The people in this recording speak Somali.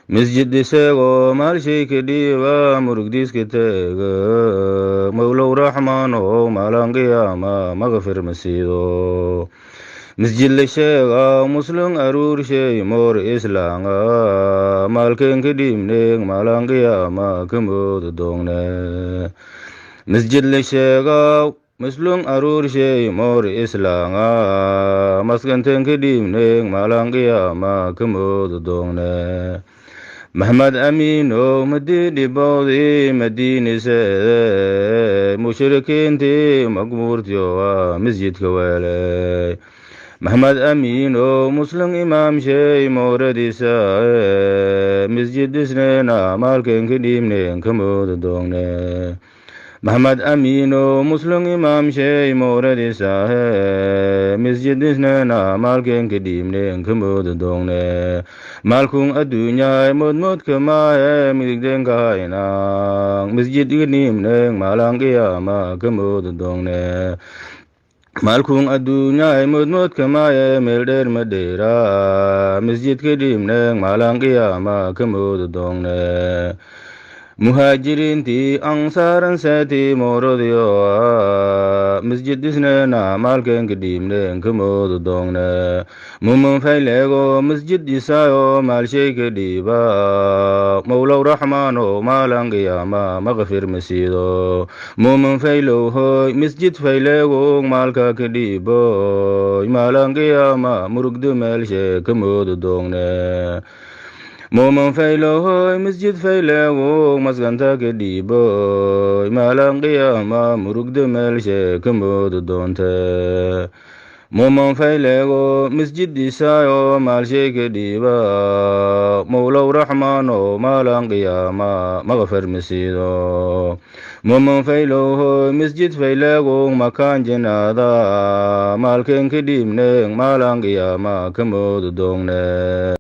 Masjid isagoo maalshay ka dhiiba murugdiiska teega, Mowlow Raxmaanow maalan qiyaama maqfir masiido. Masjid la sheega muslim aruurshay moor islaanga maalkeen ka dhiibneeg maalan qiyaama ka mooda doongne. Masjid la sheega muslim aruurshay moor islaanga maskanteen ka dhiibneeg maalan qiyaama ka mooda doongne. Maxmed Amiinow madii dhiboodii madiiniseede, mushrikiintii maqbuurtiyo waa masjidka weeley. Maxmed Amiinow muslim imaamshay mooradiisa, masjid dhisneena maalkeen ka dhiibneen ka mooda doongne. Maxmed Amiinow muslim imaamshay mooradiisa, masjid dhisneena maalkeen ka dhiibneen ka mooda doongne. Maalkun adduunyahay moodmoodka maahe midigdeenka haynang, masjid iga dhiibneen maalan qiyaama ka mooda doongne. Maalkun adduunyahay moodmoodka maaye meel dheer ma dheera, masjid ka dhiibneen maalan qiyaama ka mooda doongne. Muhaajiriintii ansaaran seetii mooradiyo masjid dhisneena maalkeen ka dhiibneen ka mooda doongne. Mumin fayleego masjid dhisaayo maalshay ka dhiiba, Mowlow Raxmaanow maalan qiyaama maqfir masiido. Mumin faylow hoy masjid fayleego maalka ka dhiiboy maalan qiyaama murugdo meelshe ka mooda doongne. Muumin faylohoy masjid fayleego maskanta ka dhiiboy maalan qiyaama murugdo meelshe ka mooda doonte. Muumin fayleego masjid dhisaayo maalshay ka dhiiba, Mowlow Raxmaanow maalan qiyaama maqfir masiido. Muumin faylowhoy masjid fayleego makaan jinaada maalkeen ka dhiibneen maalan qiyaama ka mooda doongne.